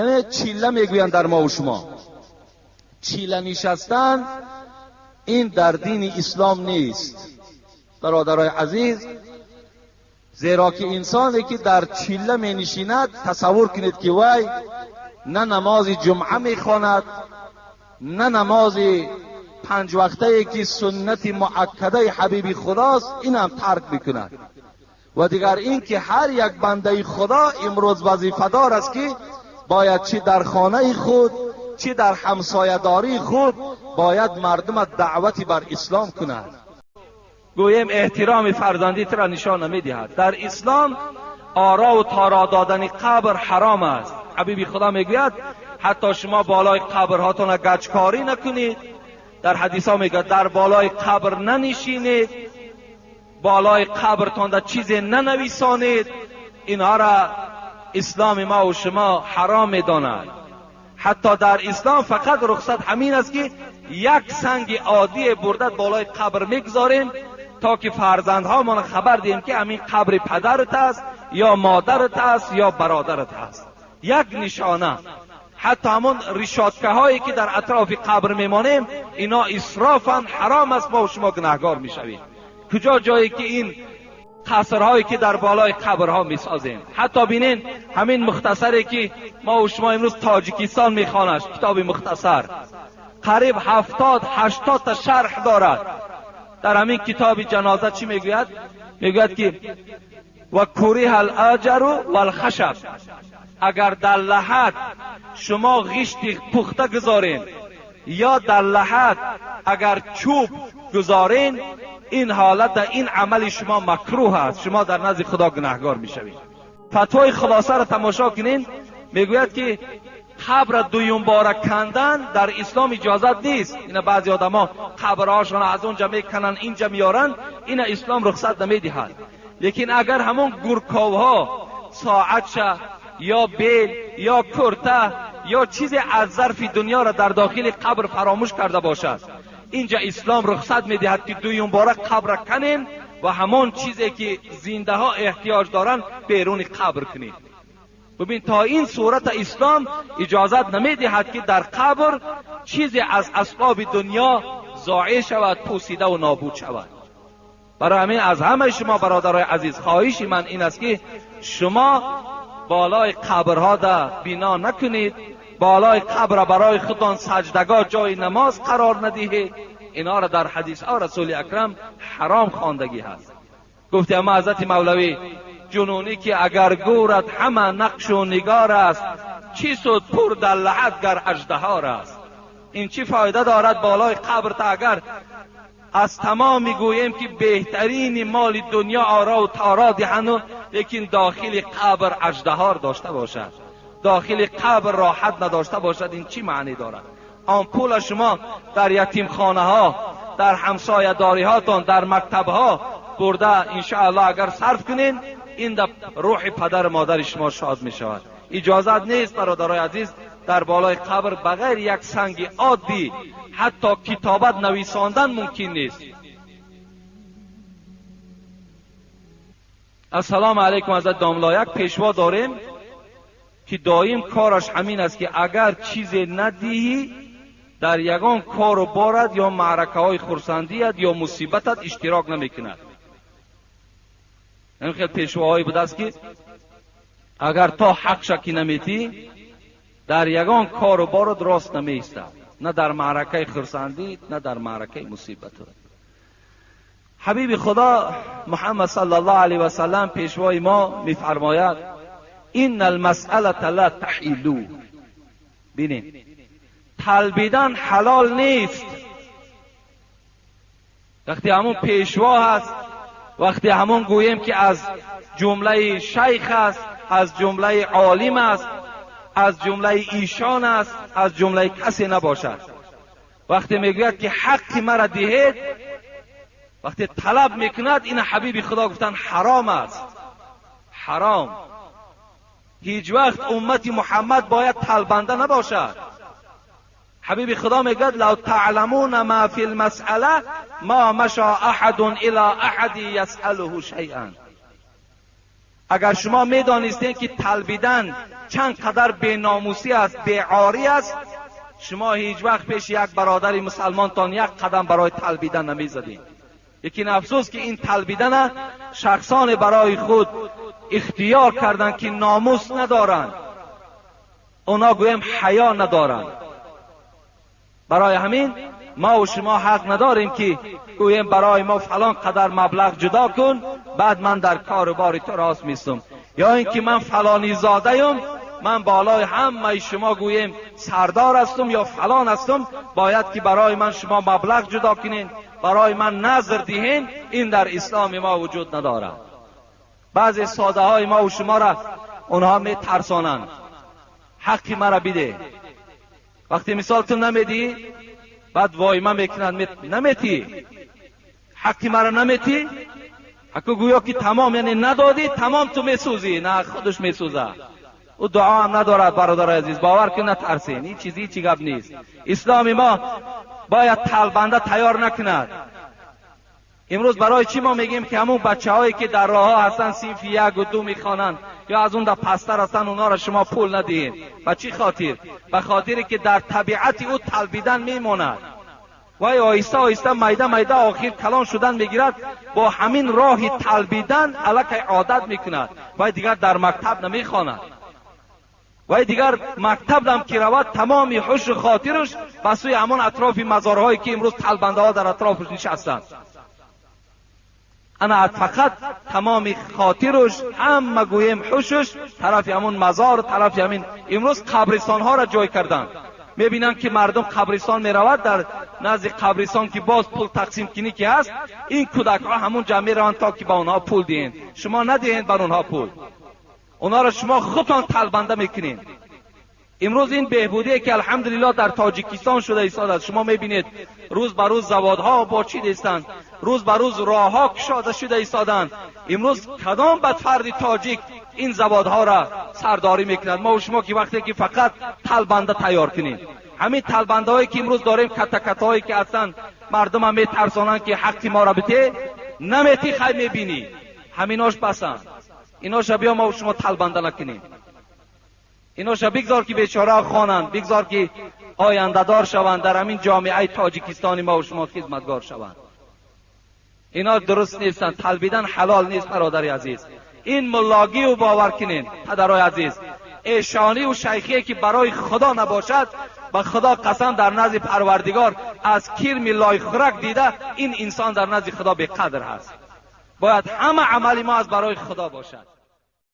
Яъне чилла мегӯянд дар мо ва шумо. Чилла нишастан ин дар дини ислом нест. Бародарои азиз, зеро ки инсоне ки дар чилла менишинад, тасаввур кунед ки вай на намози ҷумъа мехонад, на намози панҷвақтае ки суннати муаккадаи ҳабиби худост, инам тарк мекунад. Ва дигар ин ки ҳар як бандаи худо имрӯз вазифадор аст ки бояд чӣ дар хонаи худ, чӣ дар ҳамсоядории худ бояд мардума даъвати бар ислом кунад. Гӯем эҳтироми фарзандӣ тура нишон намедиҳад. Дар ислом оро ва торо додани қабр ҳаром аст. Ҳабиби худо мегӯяд ҳатто шумо болои қабрҳотона гачкорӣ накунед. Дар ҳадисҳо мегӯяд дар болои қабр нанишинед, болои қабртонда чизе нанависонед. Инҳоро исломи мо ва шумо ҳаром медонад. Ҳатто дар ислом фақат рухсат ҳамин аст ки як санги оддие бурда болои қабр мегузорем то ки фарзандҳомон хабар диҳем ки ҳамин қабри падарат аст ё модарат аст ё бародарат аст. Як нишона. Ҳатто ҳамон ришоткаҳое ки дар атрофи қабр мемонем, ино исрофан ҳаром аст, мо шумо гунаҳгор мешавем. Куҷо ҷое ки ин қасрҳое ки дар болои қабрҳо месозем. Ҳатто бинен ҳамин мухтасаре ки мо ва шумо имрӯз Тоҷикистон мехонаш, китоби мухтасар қариб 70-80 та шарҳ дорад. Дар ҳамин китоби ҷаноза чӣ мегӯяд? Мегӯяд ки ва куриҳа алаҷару валхашаб, агар дар лаҳад шумо ғишти пухта гузорен ё дар лаҳад агар чӯб гузорен, ин ҳолат ин амали шумо макруҳ аст, шумо дар назди худо гунаҳгор мешавед. Фатвои хулосаро тамошо кунед, мегӯяд ки қабр дуюмбора кандан дар ислом иҷозат нест. Ина баъзе одамо қабрҳошонро аз онҷа мекананд, инҷа меоранд, ина ислом рухсат намедиҳад. Лекин агар ҳамон гурковҳо соатша ё бел ё курта ё чизе аз зарфи дунёро дар дохили қабр фаромӯш карда бошад, инҷа ислом рухсат медиҳад ки дуюмбора қабра канем ва ҳамон чизе ки зиндаҳо эҳтиёҷ доранд беруни қабр кунем. Бибин, то ин сурата ислом иҷозат намедиҳад ки дар қабр чизе аз асбоби дунё зоеъ шавад, пӯсида ва нобуд шавад. Барои ҳамин аз ҳамаи шумо бародарои азиз хоҳиши ман ин аст ки шумо болои қабрҳо да бино накунед, болои қабр барои худтон саҷдагоҳ ҷои намоз қарор надиҳед. Инҳоро дар ҳадисҳо расули акрам ҳаром хондагӣ ҳаст. Гуфти ама ҳазрати мавлавӣ ҷунунӣ ки агар гӯрат ҳама нақшу нигор аст, чӣ суд пур дар лаҳад гар аждаҳор аст. Ин чӣ фоида дорад болои қабр та агар аз тамом мегӯем ки беҳтарини моли дунё оро ва торо диҳанд, лекин дохили қабр аждаҳор дошта бошад, дохили қабр роҳат надошта бошад, ин чӣ маънӣ дорад? Он пула шумо дар ятимхонаҳо, дар ҳамсоядориҳотон, дар мактабҳо бурда иншоаллоҳ агар сарф кунед, ин дар рӯҳи падару модари шумо шод мешавад. Иҷозат нест бародарои азиз дар болои қабр ба ғайри як санги оддӣ ҳатто китобат нависондан мумкин нест. Ассалому алайкум ҳазрат домло, як пешво дорем ки доим кораш ҳамин аст ки агар чизе надиҳӣ дар ягон кору борат ё маъракаҳои хурсандият ё мусибатат иштирок намекунад. Ин хел пешвоҳое будааст ки агар то ҳақша ки наметӣ дар ягон кору борат рост намеистад, на дар маъракаи хурсандӣ, на дар маъракаи мусибат. Ҳабиби худо Муҳаммад саллаллоҳу алайҳи васаллам пешвои мо мефармояд: ин алмасъалата ла таҳилу. Бинед, талбидан ҳалол нест. Вақте ҳамон пешво ҳаст, вақте ҳамон гӯем ки аз ҷумлаи шайх аст, аз ҷумлаи олим аст, аз ҷумлаи ишон аст, аз ҷумлаи касе набошад. Вақте мегӯяд ки ҳаққи маро диҳед, вақте талаб мекунад, ина ҳабиби худо гуфтанд ҳаром аст. Ҳаром. Ҳеҷ вақт уммати Муҳаммад бояд талбанда набошад. Ҳабиби худо мегӯяд: лав таъламуна ма фи лмасъала ма маша аҳадун ила аҳади ясъалуҳу шайъан. Агар шумо медонистед ки талбидан чанд қадар беномусӣ аст, беорӣ аст, шумо ҳеҷ вақт пеши як бародари мусалмонтон як қадам барои талбидан намезадед. Лекин афсӯс ки ин талбидана шахсоне барои худ ихтиёр карданд ки номус надоранд, اونا گویم حیا ندارند. برای همین ما و شما حق نداریم که گویم برای ما فلان قدر مبلغ جدا کن بعد من در کار و بار تو راست میستم، یا اینکه من فلانی زاده ام، من بالای همه شما گویم سردار هستم یا فلان هستم، باید که برای من شما مبلغ جدا کنین، برای من نظر دهین. این در اسلام ما وجود ندارد. بعضی ساده های ما و شما را اونها می ترسانند، حقی مرا بده. وقتی مثال تو نمیدی بعد وایمه میکنند، نمیتی حقی مرا نمیتی، حقو گویا که تمام، یعنی ندادی تمام تو میسوزی، نه خودش میسوزه. او دعا هم ندارد. برادر عزیز باور کن نترسین، این چیزی چی گپ نیست. اسلام ما باید تلبنده تیار نکند. امروز برای چی ما میگیم که همون بچه هایی که در راه ها هستن صنف 1 و 2 میخوانند یا از اون در پستر هستن اونا را شما پول ندهید؟ به چی خاطر؟ به خاطر که در طبیعت او تلبیدن میماند. وای آهسته آهسته میده میده آخر کلان شدن میگیرد، با همین راه تلبیدن الکی عادت میکند. وای دیگر در مکتب نمیخواند، وای دیگر مکتب هم که رود تمام هوش و خاطرش به سوی همان اطراف مزارهایی که امروز تلبنده ها در اطرافش نشستند. انا فقط تمام خاطرش همه گویم هوشش طرف همون مزار، طرف همین. امروز قبرستان ها را جای کردند. میبینن که مردم قبرستان میرود، در نزد قبرستان که باز پول تقسیم کنی که هست، این کودک ها همون جمع میروند تا که به اونها پول دهین. شما ندهین بر اونها پول، اونها را شما خودتان تلبنده میکنین. امروز این بهبودی که الحمدلله در تاجیکستان شده ایستاد است، شما میبینید روز به روز زوادها باچیده ایستند، روز به روز راهها کشاده شده ایستادند. امروز کدام بدفرد تاجیک این زوادها را سرداری میکند؟ ما و شما که وقتی که فقط تلبنده تیار کنیم، همین تلبنده هایی که امروز داریم، کتکت هایی که هستند، مردم هم میترسانند که حق ما را بده، نمیتی خی میبینی، همیناش بسند. ایناش بیا ما و شما تلبنده نکنیم، ایناش بگذار که بیچاره خوانند، بگذار که آینده دار شوند، در همین جامعه تاجیکستانی ما و شما خدمتگار شوند. اینا درست نیستند، تلبیدن حلال نیست برادر عزیز. این ملاگی و باور کنین پدرای عزیز، ایشانی و شیخی که برای خدا نباشد، به خدا قسم در نزد پروردگار از کرم لای خورک دیده این انسان در نزد خدا بی قدر هست. باید همه عمل ما از برای خدا باشد.